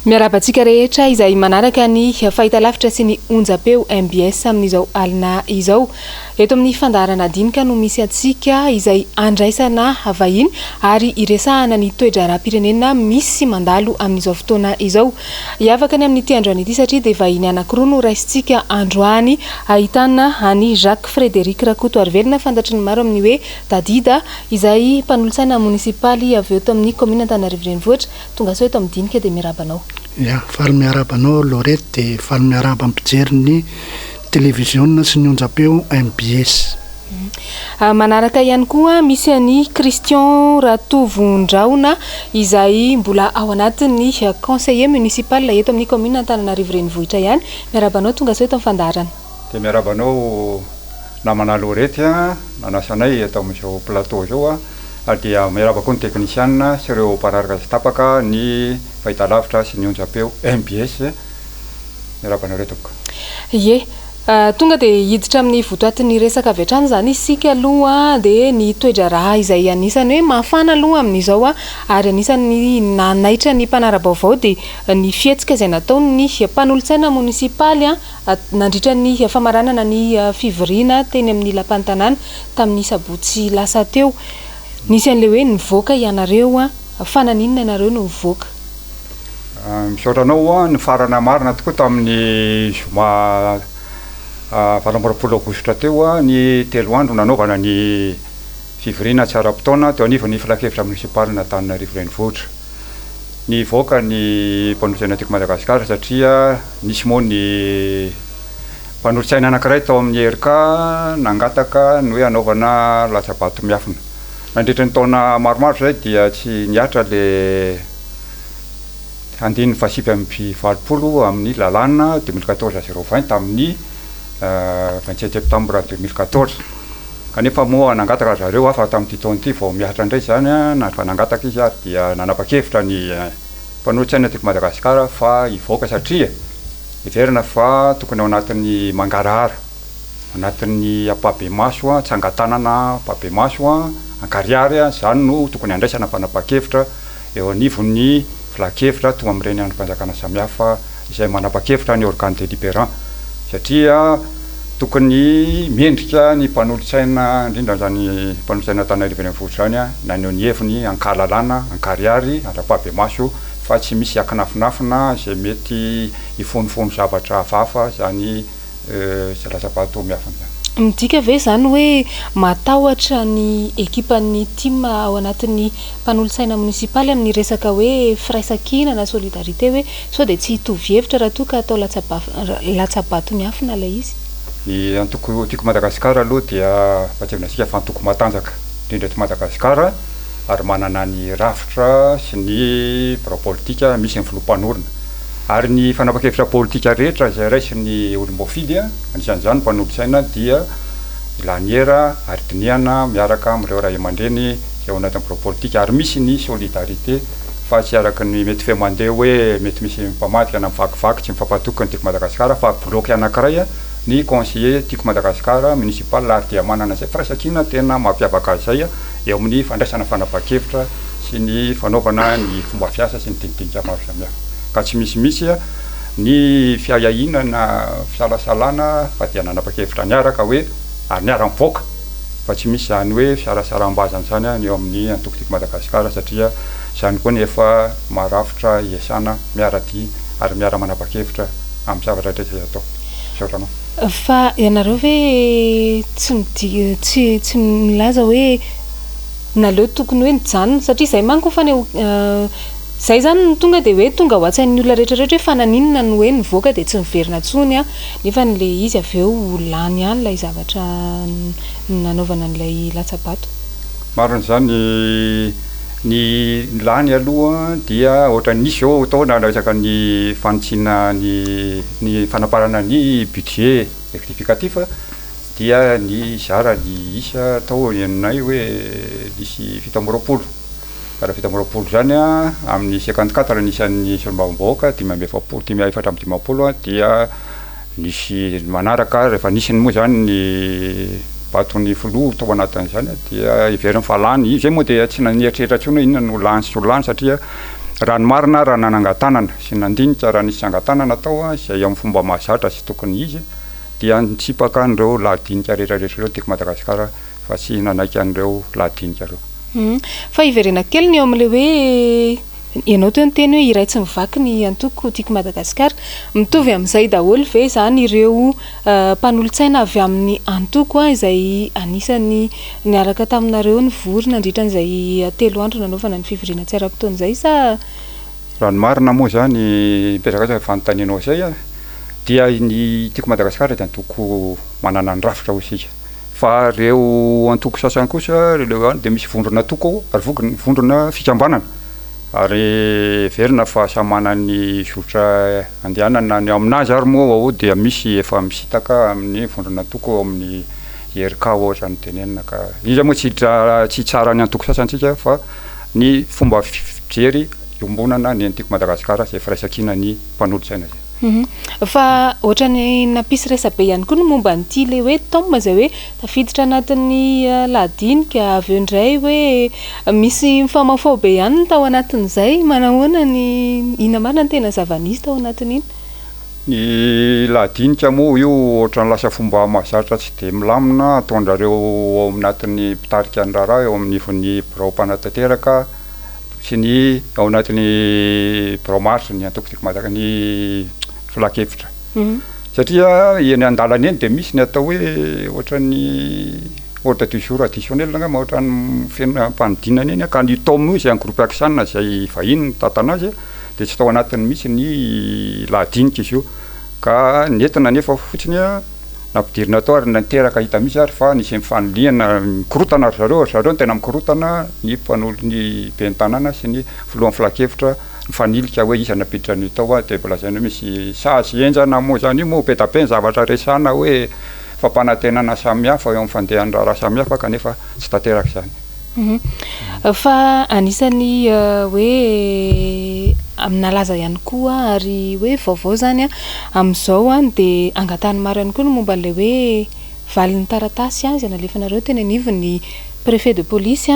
Miarahaba antsika rehetra izay manaraka ny fahitalavitra sy ny onjam-peo mbs amin'izao alina izao. Eto amin'ny fandaharana Dinika no misy antsika izay andraisana vahiny ary iresahana ny toe-draharaham-pirenena misy sy mandalo amin'izao fotoana izao. Hiavaka ny amin'ity androany ity satria dia vahiny anankiroa no raisintsika androany ahitana an'i Jacques Frédéric Rakotoarivelona fantatry ny maro amin'ny hoe Dadida izay mpanolotsaina monisipaly avy eto amin'ny kaominina Antananarivo Renivohitra. Tongasoa eto amin'ny dinika dia miarahaba anao. Ya, faly miarahaba anao Laurette dia faly miarahaba mpijery ny televiziona sy ny onjam-peo mbs. Manaraka ihany koa misy an'i Christian Ratovondrahona izay mbola ao anatin'ny conseiller municipal eto amin'ny kaominina Antananarivo Renivohitra ihany. Miarahaba anao tongasoa eto amin'ny fandaharana. Dia miarahaba anao namana Laurette nanasa anay eto amin'izao plateau izao a. Ary dia miarahaba koa ny teknisianina sy ireo mpanaraka tsy tapaka ny fahitalavitra sy ny onjam-peo mbs. Miarahaba anareo tompoko. Ie. Tonga dia hiditra amin'ny votoatin'ny resaka avy hatrany izany isika aloha dia ny toe-draharaha izay anisan'ny hoe mafana aloha amin'izao ary anisan'ny nanaitra ny mpanara-baovao dia ny fihetsika izay nataon'ny mpanolotsaina monisipaly nandritra ny famaranana ny fivoriana teny amin'ny lapan'ny tanàna tamin'ny sabotsy lasa teo. Nisy an'ilay hoe nivoaka ianareo an, fa naninona ianareo no nivoaka? Misaotra anao an, nifarana marina tokoa tamin'ny zoma 28 aogositra teo ny telo andro nanaovana ny fivoriana tsy ara-potoana teo anivon'ny filankevitra monisipalin'Antananarivo Renivohitra. Nivoaka ny mpanolotsaina Tiako Madagasikara satria nisy moa ny Mpanolotsaina anankiray tao amin'ny ERK nangataka ny hoe hanaovana latsa-bato miafina. Nandritry ny taona maromaro izay dia tsy nihatra ilay andininy faha-89 amin'ny lalàna 2014 020 tamin'ny 27 septembre 2014. Kanefa moa nangataka ry zareo fa tamin'ity taona ity vao mihatra indray izany, na efa nangataka izy ary dia nanapa-kevitra ny mpanolotsaina teto Madagasikara fa hivoaka satria Heverina fa tokony ao anatin'ny mangarahara, anatin'ny ampahibemaso, tsangan-tanana ampahibemaso, ankarihary, izany no tokony handraisana fanapahan-kevitra eo anivon'ny filan-kevitra toa amin'ireny andrim-panjakana samihafa izay manapa-kevitra ny organe délibérant satria tokony mendrika ny mpanolotsaina indrindra izany mpanolotsaina Antananarivo Renivohitra izany naneho ny heviny ankahalalana, ankarihary ary ampahibemaso fa tsy misy akinafinafina izay mety hifonofono zavatra hafahafa izany latsa-bato miafina izany. Midika ve izany hoe matahotra ny ekipan'ny tim ao anatin'ny mpanolotsaina monisipaly amin'ny resaka hoe firaisankina na solidarité hoe sao dia tsy hitovy hevitra raha toa ka atao latsa-bato miafina ilay izy? Ny antoko Tiako Madagasikara aloha dia ampahatsiahivina antsika fa antoko matanjaka indrindra eto Madagasikara ary manana ny rafitra sy ny birao politika misy ny filoha mpanorina ary ny fanapahan-kevitra politika rehetra izay raisin'ny olom-boafidy, anisan'izany ny mpanolotsaina dia lany era ary dinihana miaraka amin'ireo ray aman-dreny izay ao anatin'ny birao politika ary misy ny solidarité fa tsy araka ny mety feo mandeha hoe mety misy mpamadika na mivakivaky tsy mifampatoky ny Tiako Madagasikara fa bloc anankiray ny conseiller Tiako Madagasikara municipal ary dia manana izay firaisankina tena mampiavaka azy izay. eo amin'ny fandraisana fanapahan-kevitra sy ny fanaovana ny fomba fiasa sy ny dinidinika maro samihafa. Ka tsy misy mihitsy ny fiahiahiana na fisalasalana fa dia nanapa-kevitra niaraka hoe ary niara-nivoaka fa tsy misy izany hoe fisarasaram-bazana izany ny eo amin'ny antoko Tiako Madagasikara satria izany koa ny efa maha-rafitra iasana miara-dia ary miara-manapa-kevitra amin'ny zavatra rehetra izay atao. Misaotra anao. Fa ianareo ve tsy midi tsy tsy milaza hoe naleo tokony hoe nijanona satria izay manko faneho izay izany no tonga dia hoe tonga ao an-tsain'ny olona rehetra rehetra hoe fa naninona no hoe nivoaka dia tsy niverina intsony an, nefa ilay izy avy eo lany ihany ilay zavatra nanaovana an'ilay latsa-bato. Marina izany, ny lany aloha dia ohatran'ny nisy izao taona resaka ny fanitsiana ny Ny fanaparana ny budget rectificatif dia nizara ny isa tao henonay hoe nisy 27. Raha 27 izany amin'ny 54 ny isan'ny solombavambahoaka, 45, 54 dia nisy manaraka, rehefa nisy moa izany ny vaton'ny filoha tao anatin'izany dia heveriny fa lany. Izay moa dia tsy nieritreritra intsony hoe inona no lany sy tsy ho lany satria. Raha ny marina, raha nanangan-tanana sy nandinika raha nisy tsangan-tanana tao izay amin'ny fomba mahazatra sy tokony izy dia nitsipaka an'ireo lahadinika rehetra rehetra ireo Tiako Madagasikara fa tsy nanaiky an'ireo lahadinika ireo. Fa hiverenako kely ny eo amin'ilay hoe ianao teo niteny hoe iray tsy mivaky ny antoko Tiako Madagasikara. Mitovy amin'izay daholo ve izany ireo mpanolotsaina avy amin'ny antoko izay anisan'ny niaraka taminareo nivory nandritra an'izay 3 andro nanaovana ny fivoriana tsy ara-potoana izay sa? Raha ny marina moa izany, mipetraka aiza fanontanianao izay a, dia ny Tiako Madagasikara dia antoko manana ny rafitra hoy isika, fa ireo antoko sasany kosa ireo ihany dia misy vondrona antoko ao ary vokony vondrona fikambanana ary heverina fa samy manana ny zotra andehanana ny aminazy ary moa ao dia misy efa misintaka amin'ny vondrona antoko ao amin'ny IRK ohatra no tenenina ka iza moa tsy hiditra tsy hitsara ny antoko sasany tsika fa ny fomba fijery iombonana ny an'i Tiako Madagasikara izay firaisankina ny mpanolotsaina izay. Fa ohatran'ny nampisy resabe ihany koa ny momba an'ity ilay hoe Tom izay hoe tafiditra anatin'ny lahadinika avy eo indray hoe misy mifamahofaho be ihany ny tao anatin'izay. Manahoana ny, inona marina ny tena zava-nisy tao anatin'iny? Ny lahadinika moa io ohatran'ny lasa fomba mahazatra tsy dia milamina ataon-drareo ao anatin'ny mpitarika ny raharaha eo amin'ny ivon'ny birao mpanatanteraka. sy ny ao anatin'ny birao maharitry ny antoko Tiako Madagascar, ny filan-kevitra. Satria eny an-dalana eny dia misy ny atao hoe ohatran'ny ordre du jour additionnel angamba, ohatran'ny feno ampanodinana eny, ka ny TOM io izay an'ny groupe Axian izay vahiny mitantana azy dia tsy tao anatiny mihitsy ny lahadinika izy io, ka nentina nefa fotsiny Nampidirina tao ary niteraka hita mihitsy ary fa nisy mifanilihana mikorotana ry zareo, ry zareo no tena mikorotana, ny mpanolo ny ben'ny tanàna sy ny filohan'ny filankevitra mifanilika hoe iza nampiditra an'io tao dia mbola lazaina hoe misy sazy henjana moa zany io moa be da be ny zavatra resahana hoe fampanantenana samihafa eo amin'ny fandehan'ny raharaha samihafa kanefa tsy tanteraka izany. Fa anisan'ny hoe nalaza ihany koa ary hoe vaovao izany amin'izao dia angatahan'ny maro ihany koa ny momba an'ilay hoe valin'ny taratasy izay nalefanareo teny anivon'ny préfet de police.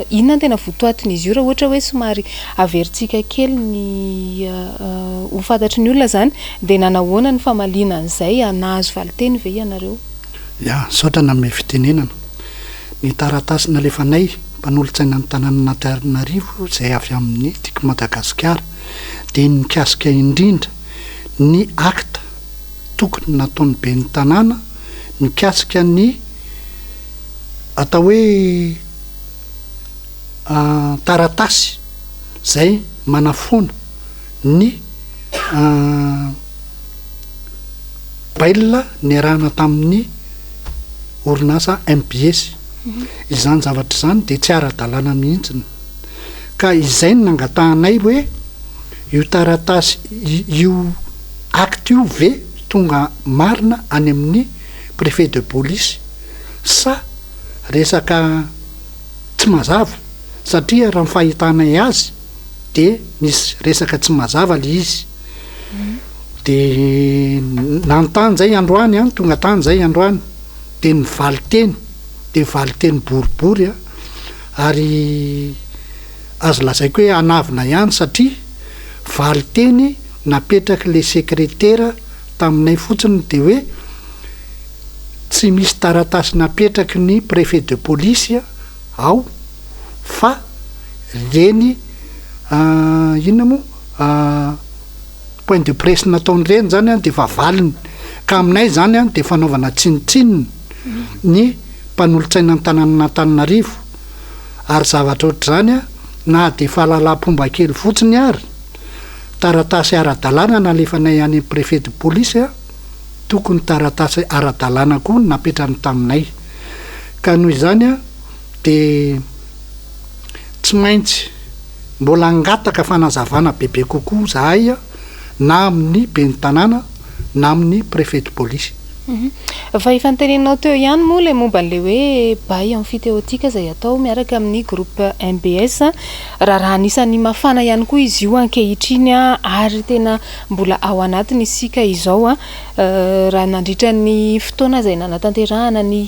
Inona no tena votoatin'izy io raha ohatra hoe somary averintsika kely ny ho fantatry ny olona izany dia nanahoana ny famaliana an'izay? Nahazo valinteny ve ianareo? Ya, misaotra nanome fitenenana. Ny taratasy nalefanay, mpanolotsainan'ny tanànan'Antananarivo izay avy amin'ny Tiako Madagasikara, dia ny mikasika indrindra ny acte tokony nataon'ny ben'ny tanàna mikasika ny atao hoe taratasy izay manafoana ny bail niarahana tamin'ny orinasa mbs. Izany zavatra izany dia tsy ara-dalàna mihitsy. Ka izay no nangatahanay hoe io taratasy io acte io ve tonga marina any amin'ny préfet de police sa resaka tsy mazava satria raha ny fahitanay azy dia misy resaka tsy mazava le izy. De nanontany zay androany an, tonga tany zay androany, de ny valinteny de valinteny boribory an, ary azo lazaiko hoe anavina ihany satria valinteny napetraky le sekretera taminay fotsiny de hoe tsy misy taratasy napetraky ny préfet de police ao fa reny inona moa point de presse nataony ireny zany an de efa valiny ka aminay zany an de fanaovana tsinontsinona ny mpanolotsaina ny tanànan'Antananarivo ary zavatra ohatr'izany an na de fahalalam-pomba kely fotsiny ary taratasy ara-dalàna nalefanay any amin'ny préfet de police an tokony taratasy ara-dalàna koa no napetrany taminay ka noho izany an de tsy maintsy Mbola hangataka fanazavana bebe kokoa zahay na amin'ny ben'ny tanàna na amin'ny préfet de police. Fa efa noteneninao teo ihany moa ilay momba an'ilay hoe bail emphytéotique izay atao miaraka amin'ny groupe mbs. Raharaha anisan'ny mafana ihany koa izy io ankehitriny ary tena mbola ao anatiny isika izao. Raha nandritra ny fotoana izay nanatanterahana ny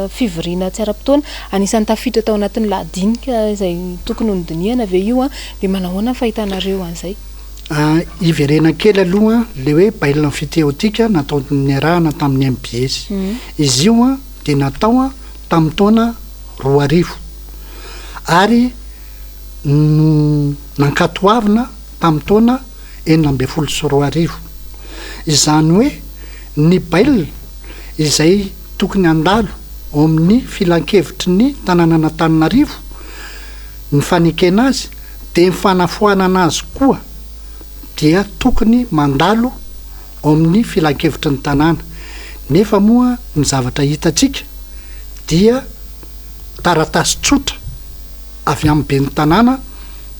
fivoriana tsy ara-potoana, anisan'ny tafiditra tao anatin'ny lahadinika izay tokony ho nodinihana ve io dia manahoana ny fahitanareo an'izay? Hiverena kely aloha le hoe bail emphytéotique natao niarahana tamin'ny mbs. Izy io dia natao tamin'ny taona 2000 ary no nankatoavina tamin'ny taona 2016. Izany hoe ny bail izay tokony handalo ao amin'ny filankevitry ny tanànan'Antananarivo ny fanekena azy dia ny fanafoanana azy koa dia tokony mandalo ao amin'ny filankevitry ny tanàna. Nefa moa ny zavatra hitantsika dia taratasy tsotra avy amin'ny ben'ny tanàna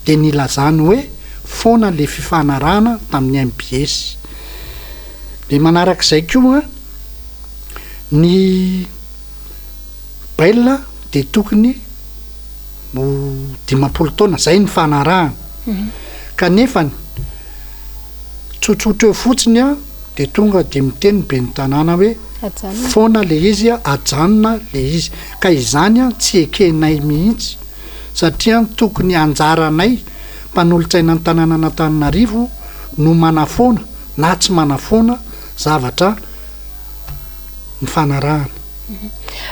dia nilazany hoe foana le fifanarahana tamin'ny mbs. Dia manarak'izay koa ny bail dia tokony ho 50 taona, zay ny fanarahana. Kanefa tsotsotra eo fotsiny an, de tonga de miteny ny ben'ny tanàna hoe foana le izy, ajanona le izy. Ka izany an tsy ekenay mihitsy satria tokony anjaranay mpanolotsaina ny tanànan'Antananarivo no manafoana na tsy manafoana zavatra nifanarahana.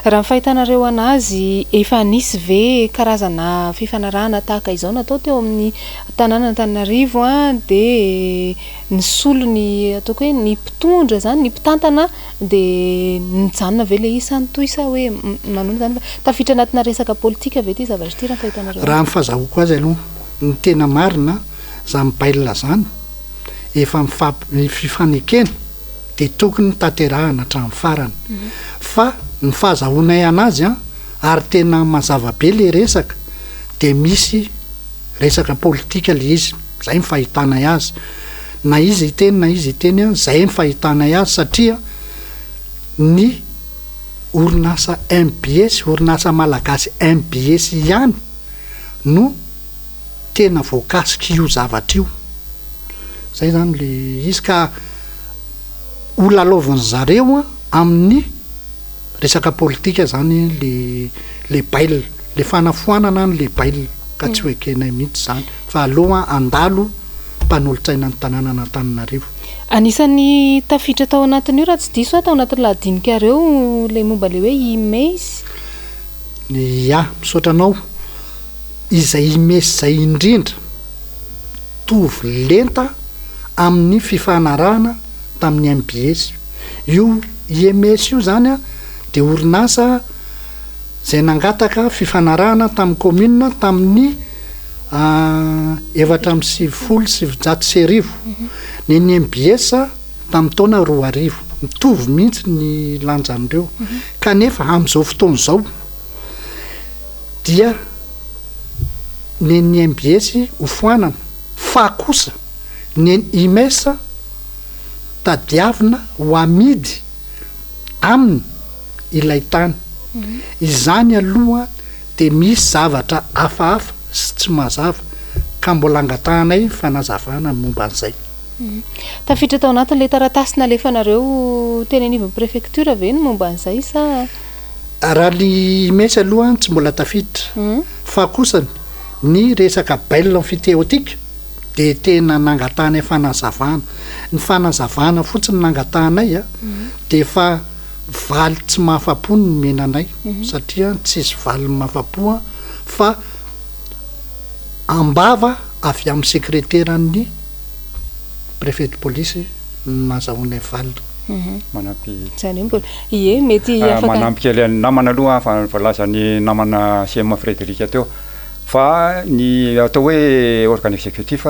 Raha ny fahitanareo anazy, efa nisy ve karazana fifanarahana tahaka izao natao teo amin'ny tanànan'Antananarivo dia nisolo ny ataoko hoe ny mpitondra izany, ny mpitantana dia nijanona ve ilay izy sa nitohy sa hoe manoana izany fa tafiditra anatina resaka politika ve ity zavatra ity raha ny fahitanareo azy? Raha ny fazahoako azy aloha, ny tena marina, izany bail izany efa mifamp- fifanekena dia tokony tanterahana hatramin'ny farany. Fa ny fahazahoanay anazy an, ary tena mazava be le resaka, dia misy resaka politika le izy, zay ny fahitanay azy. Na iza hiteny na iza hiteny an, zay ny fahitanay azy satria ny orinasa mbs, orinasa malagasy mbs ihany no tena voakasik'io zavatra io. Zay zany le izy ka ho lalaovin zareo amin'ny resaka politika zany le le bail, le fanafoanana an le bail ka tsy ho ekenay mihitsy zany fa aleo handalo mpanolotsaina ny tanànan'Antananarivo. Anisan'ny tafiditra tao anatin'io raha tsy diso aho tao anatin'ny lahadinikareo ilay momba ilay hoe IMES. Ya, misaotra anao. Izay IMES izay indrindra mitovy lenta amin'ny fifanarahana tamin'ny mbs. Io IMS io izany dia orinasa izay nangataka fifanarahana tamin'ny commune tamin'ny 1994. Ny an'ny mbs tamin'ny taona 2000. Mitovy mihitsy ny lanjan'ireo. Kanefa amin'izao fotoana izao dia ny an'ny mbs hofoanana fa kosa ny an'ny IMES tadiavina ho amidy aminy ilay tany. Izany aloha dia misy zavatra hafahafa sy tsy mazava ka mbola angatahanay fanazavana ny momba an'izay. Tafiditra tao anatin'ilay taratasy nalefanareo teny anivon'ny prefecture ve ny momba an'izay sa? Raha ny IMES aloha tsy mbola tafiditra fa kosa ny resaka bail emphytéotique dia tena nangatahanay fanazavana. Ny fanazavana fotsiny nangatahanay dia efa valy tsy mahafapo no nomena anay satria tsisy valiny mahafapo fa am-bava avy amin'ny sekreteran'ny préfet de police no nazahoanay valiny. Manampy. Izany hoe mbola, ie, mety afaka. Manampy kely an'ny namana aloha fa voalazan'ny namana CM Frédéric teo fa ny atao hoe organe exécutif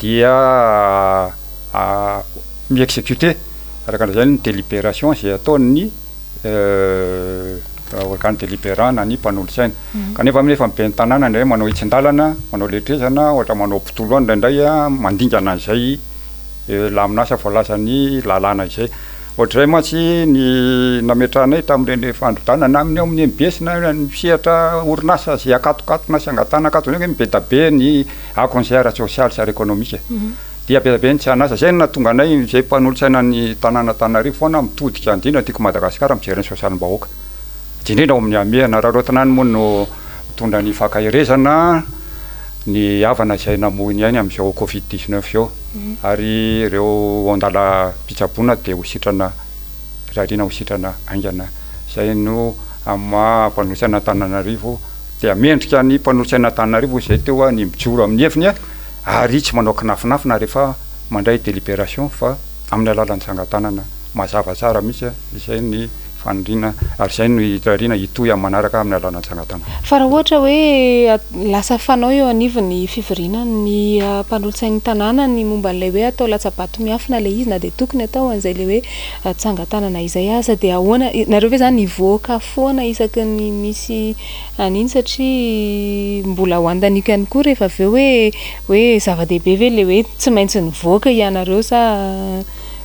dia mi-exécuter araka an'izay ny délibération izay ataon'ny organe délibérant na ny mpanolotsaina. Kanefa nefa ny ben'ny tanàna indray manao hitsin-dalana, manao letrezana, ohatra manao mpitoloha indraindray mandingana an'izay lamin'asa voalazan'ny lalàna izay. Ohatr'izay mantsy ny nametrahanay tamin'ireny fandrodanana amin'ny ao amin'ny mbs na ny sehatra orinasa izay akatokatona sy angatahana akatona ireny hoe be dia be ny akon'izay ara-tsosialy sy ara-ekonomika. Dia be dia be ny tsy an'asa. Izay no nahatonga anay izay mpanolotsaina ny tanàna Antananarivo foana mitodika indrindra tiako Madagasikara mijery ny sosialim-bahoaka. Indrindra ao amin'ny hamehana. Raha any moa no mitondra ny fankaherezana ny havana izay namoy ny ainy amin'izao covid 19 izao ary ireo ao an-dalam-pitsaboana dia ho sitrana irariana ho sitrana haingana. Izay no amin'ny maha mpanolotsaina an'Antananarivo dia mendrika ny mpanolotsaina an'Antananarivo izay teo ny mijoro amin'ny heviny ary tsy manao kinafinafina rehefa mandray délibération fa amin'ny alalan'ny tsangan-tanana mazava tsara mihitsy izay ny faniriana ary izay no irariana hitohy amin'ny manaraka amin'ny alalan'ny tsangan-tanana. Fa raha ohatra hoe lasa fanao eo anivon'ny fivoriana ny mpanolotsain'ny tanàna ny momba an'ilay hoe atao latsa-bato miafina ilay izy na dia tokony atao an'izay ilay hoe tsangan-tanana izay aza dia ahoana, nareo ve izany hivoaka foana isaky ny misy an'iny satria mbola ho andaniko ihany koa rehefa avy eo hoe hoe zava-dehibe ve ilay hoe tsy maintsy nivoaka ianareo sa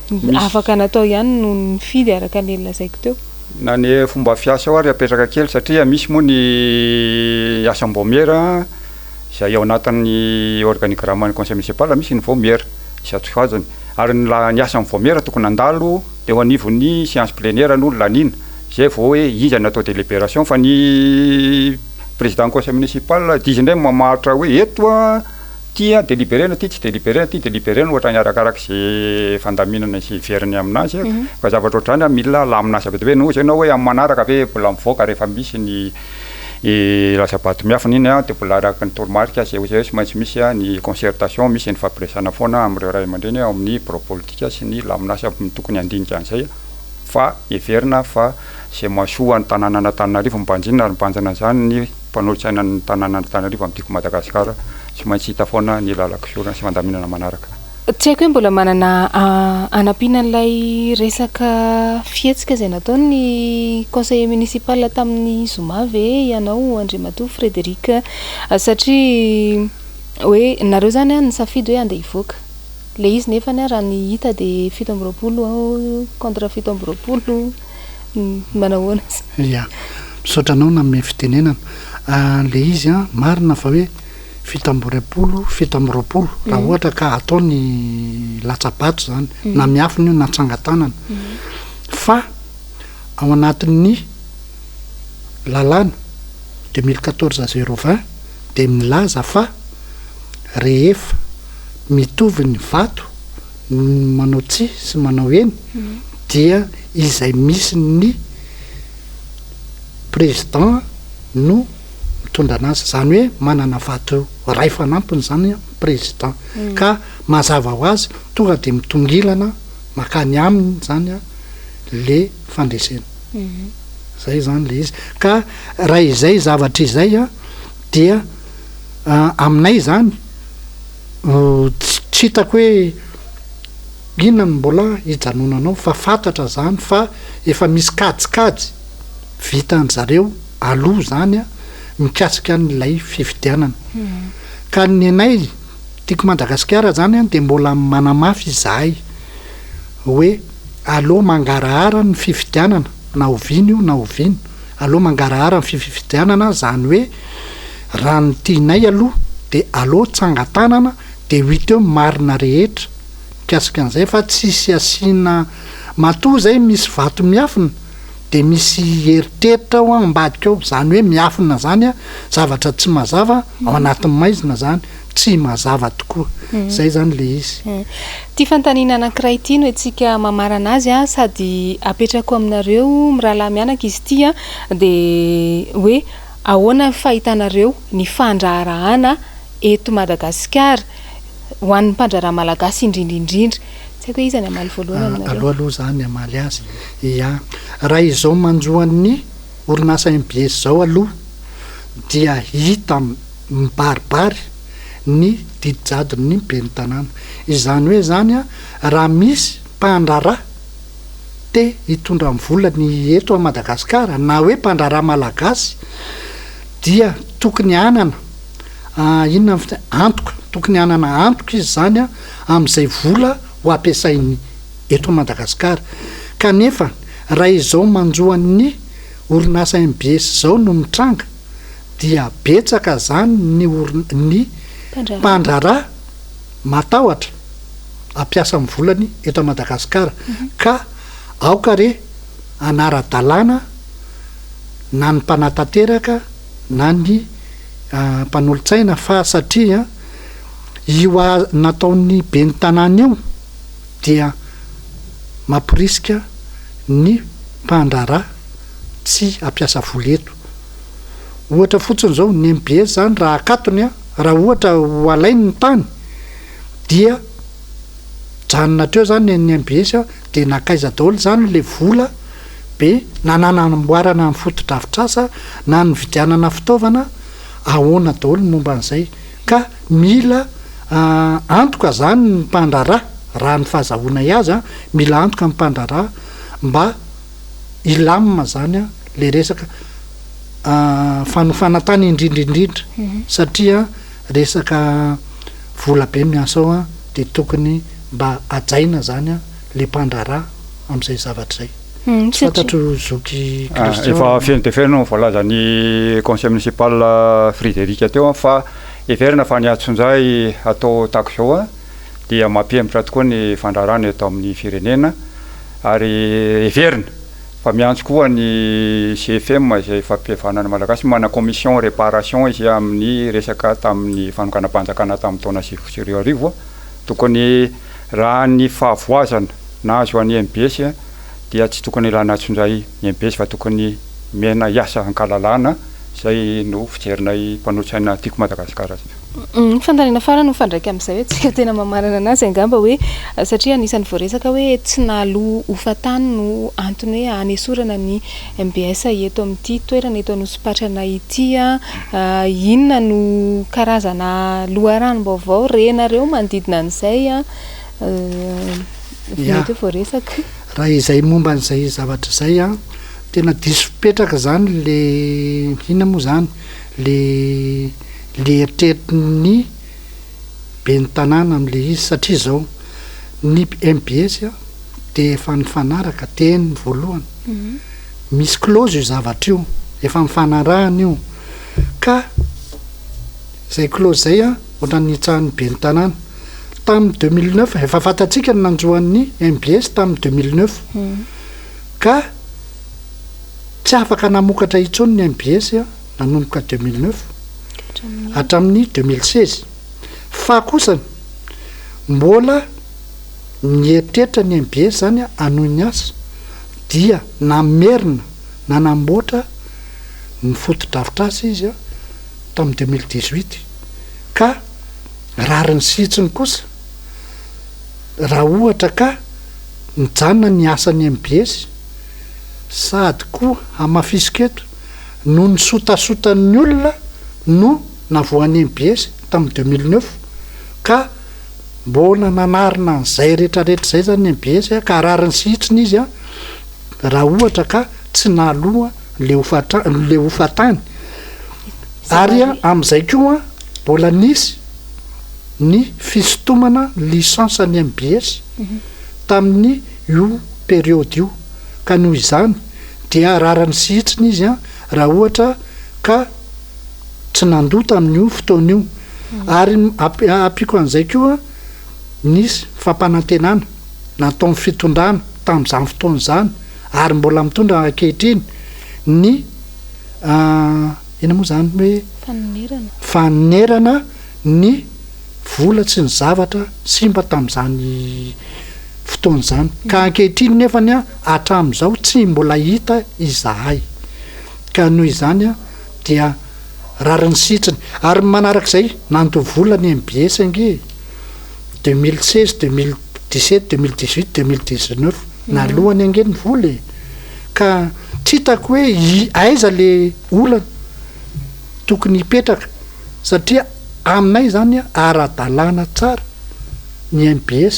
Afaka natao ihany no nifidy araka ny lazaiko teo. Na ny fomba fiasa ao ary apetraka kely satria misy moa ny asam-baomiera izay ao anatin'ny organigramme-n'ny conseil municipal misy ny vaomiera isan-tsokajiny ary ny ny asan'ny vaomiera tokony handalo eo anivon'ny séance plénière no laniana izay vao hoe iza no atao délibération fa ny président conseil municipal dia izy indray no mamaritra hoe eto an Ty an deliberena ty tsy deliberena ty deliberena ohatrany arakaraka ze fandaminana sy heveriny aminazy fa zavatra ohatrany an mila alamina asa be dia be no ozy enao hoe am manaraka ve mbola mivoaka rehefa misy ny lazabato miafina iny an de mbola araka ny toromarika ze ozy tsy maintsy misy ny concertation misy ny fampiresahana foana amreo ray aman-dreny ao amin'ny birao politika sy ny laminasa tokony handinika an'izay fa heverina fa ze mahasoa ny tanànan'Antananarivo mibanjina ary mibanjina an'izany ny Mpanolotsainan'ny tanànan'Antananarivo amin'ny Tiako Madagasikara, tsy maintsy hita foana ny lalan-kisorana sy fandaminana manaraka. Tsy haiko hoe mbola manana hanampiana an'ilay resaka fihetsika izay nataon'ny conseiller municipal tamin'ny zoma ve ianao Andriamatoa Frédéric satria hoe nareo izany nisafidy hoe handeha hivoaka ilay izy nefany raha ny hita dia 27 contre 27. Manahoana? Ya, misaotra anao nanome fitenenana. Le izy an, marina fa hoe 27, 27 raha ohatra ka atao ny latsa-bato zany, na miafina io na tsangan-tanana. Fa ao anatin'ny lalàna 2014 020 dia milaza fa rehefa mitovy ny vato ny manao tsia sy manao eny dia izay misy ny président no mitondra anazy, izany hoe manana vato iray fanampiny izany ny président ka mazava ho azy tonga dia mitongilana makany aminy izany le fandresena, zay izany le izy ka raha izay zavatra izay dia aminay izany Tsy hitako hoe inona no mbola hijanonanao fa fantatra zany fa efa misy kajikajy vitan-dry zareo aloha zany mikasika an'ilay fifidianana. Ka ny anay Tiako Madagasikara zany dia mbola manamafy izahay hoe aleo mangarahara ny fifidianana na oviana io na oviana. Aleo mangarahara ny fifidianana zany hoe raha ny tianay aloha de aleo tsangatanana de ho hita eo ny marina rehetra mikasika an'izay fa tsisy asiana matoa zay misy vato miafina de misy eritreritra ao ambadika ao zany hoe miafina zany a zavatra tsy mazava ao anatin'ny maizina zany tsy mazava tokoa zay zany le izy. Ity fanontaniana anankiray ity no entsika mamarana azy a, sady apetrako aminareo mirahalahy mianaka izy ity a, dia hoe ahoana ny fahitanareo ny fandraharahana eto Madagasikara ho an'ny mpandraharaha malagasy indrindra indrindra? Tsy haiko hoe iza ny hamaly voalohany aminareo. Aleo aloha za ny hamaly azy. Ia. Raha izao manjo an'ny orinasa MBS izao aloha dia hita mibaribary ny didy jadon'ny ben'ny tanàna. Izany hoe izany raha misy mpandraharaha te hitondra ny volany eto a Madagasikara na hoe mpandraharaha malagasy dia tokony hanana inona ny fite- antoka, tokony hanana antoka izy izany amin'izay vola ho ampiasainy eto Madagasikara. Kanefa raha izao manjo an'ny orinasa mbs izao no mitranga dia betsaka zany ny ny mpandraharaha matahotra hampiasa ny volany eto Madagasikara ka aoka re hanara-dalàna na ny mpanatanteraka na ny mpanolotsaina fa satria io nataon'ny ben'ny tanàna io dia mamporisika ny mpandraharaha tsy hampiasa vola eto. Ohatra fotsiny izao, ny mbs izany raha akatony, raha ohatra ho alainy ny tany dia mijanona hatreo izany ny mbs dia nankaiza daholo izany ilay vola be na nanamboarana ny fotodrafitrasa na nividianana fitaovana, ahoana daholo ny momba an'izay. Ka mila antoka izany ny mpandraharaha, raha ny fahazahoanay azy an, mila antoka ny mpandraharaha mba hilamina izany ilay resaka fanofana tany indrindra indrindra satria resaka vola be miasa ao dia tokony mba hajaina izany ilay mpandraharaha amin'izay zavatra izay. Tsy fantatro zoky Christian. Efa feno dia feno ny voalazan'ny conseil municipal Frédéric teo fa heverina fa ny antsonjay atao tahaka izao dia mampihemotra tokoa ny fandraharahana eto amin'ny firenena ary heverina fa miantso koa ny CFM izay fampihavanana malagasy manana commission réparation izy amin'ny resaka tamin'ny fanonganam-panjakana tamin'ny taona 2009 tokony raha ny fahavoazana nahazo an'i mbs dia tsy tokony ilana antsonjay ny mbs fa tokony mena hiasa ankalalahana izay no fijerinay mpanolotsaina Tiako Madagasikara azy. Ny fanontaniana farany mifandraika amin'izay hoe tsika tena mamarana anazy angamba hoe satria anisan'ny voaresaka hoe tsy nahaloa hofan-tany no antony hoe hanesorana ny mbs eto amin'ity toerana eto Anosipatrana ity. Inona no karazana loharanom-baovao renareo manodidina an'izay? Mety hoe voaresaka. Raha izay momba an'izay zavatra izay an, tena diso fipetraka izany le inona moa izany, le le eritreritry ny ben'ny tanàna amin'le izy satria izao, ny mbs an dia efa nifanaraka teny voalohany, misy clause io zavatra io, efa nifanarahana io, ka izay clause izay an ohatran'ny nitsahan'ny ben'ny tanàna. Tamin'ny 2009, efa fantatsika ny nanjo an'ny mbs tamin'ny 2009, ka tsy afaka namokatra intsony ny mbs nanomboka 2009 hatramin'ny 2016, fa kosa mbola nieritreritra ny mbs zany hanohy ny asa dia namerina nanamboatra ny fotodrafitrasa izy tamin'ny 2018 ka Rariny sy hitsiny kosa raha ohatra ka nijanona ny asan'ny mbs sady koa hamafisiko eto noho ny sotasotan'ny olona no navoahan'ny mbs tamin'ny 2009 ka mbola nanarina an'izay retraretra izay zany ny mbs ka rariny sy hitsiny izy raha ohatra ka tsy nahaloa le hofatra le hofatany ary amin'izay koa Mbola nisy ny fisintomana licence ny mbs tamin'ny io période io ka noho izany dia rarany sy hitsiny izy raha ohatra ka tsy nandoa tamin'io fotoana io ary ampiako an'izay koa nisy fampanantenana nataon'ny fitondrana tamin'izany fotoana izany ary mbola mitondra ankehitriny ny Inona moa izany hoe fanonerana? Fanonerana ny vola sy ny zavatra simba tamin'izany fotoana izany. Ka ankehitriny nefany hatramin'izao tsy mbola hita izahay. Ka noho izany dia rariny sy hitsiny. Ary ny manarak'izay, nandoa vola ny mbs ange e! 2016, 2017, 2018, 2019, nalohany ange ny vola e! Ka tsy hitako hoe i aiza le olana tokony hipetraka satria aminay zany ara-dalàna tsara ny mbs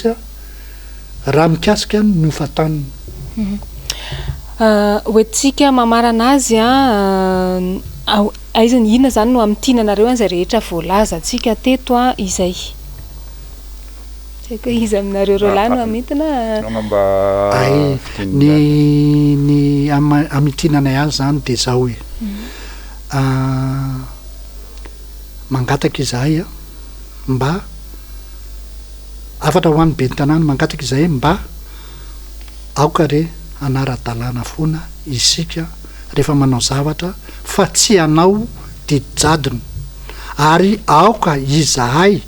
raha mikasika ny hofan-taniny. Hoentintsika mamarana azy an, aiza, inona zany no hamintinanareo an'izay rehetra voalazantsika teto izay? Tsy haiko hoe iza aminareo roalahy no hamintina. Angamba Hay, fintinina ny ny hamintinanay azy izany dia izao e, mangataka izahay mba, hafatra ho an'ny ben'ny tanàna, mangataka izahay mba aoka re hanara-dalàna foana isika rehefa manao zavatra fa tsy hanao didy jadona ary aoka izahay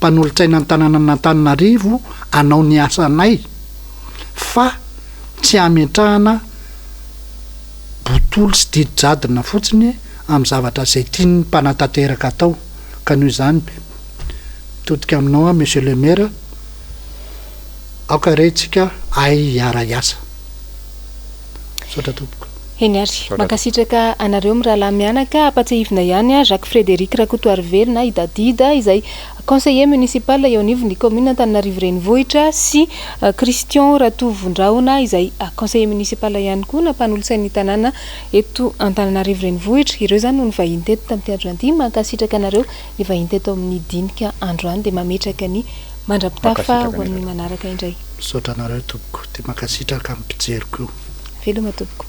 mpanolotsaina ny tanànan'Antananarivo hanao ny asanay fa tsy hametrahana botolo sy didy jadona fotsiny amin'ny zavatra izay tian'ny mpanatanteraka atao ka noho izany mitodika aminao aho Monsieur le Maire aoka re tsika hahay hiara-hiasa. Misaotra tompoko. Eny ary. Mankasitraka anareo mirahalahy mianaka. Ampatsiahivina ihany aho Jacques Frédéric Rakotoarivelo na i Dadida izay conseiller municipal eo anivon'ny commune Antananarivo Renivohitra sy Christian Ratovondrahona izay conseiller municipal ihany koa na mpanolotsain'ny tanàna eto Antananarivo Renivohitra. Ireo izany no nivahiny teto tamin'ity androany ity. Mankasitraka anareo nivahiny teto amin'ny dinika androany dia mametraka ny mandra-pitafa ho amin'ny manaraka indray. Misaotra anareo tompoko dia mankasitraka ny mpijery koa. Veloma tompoko.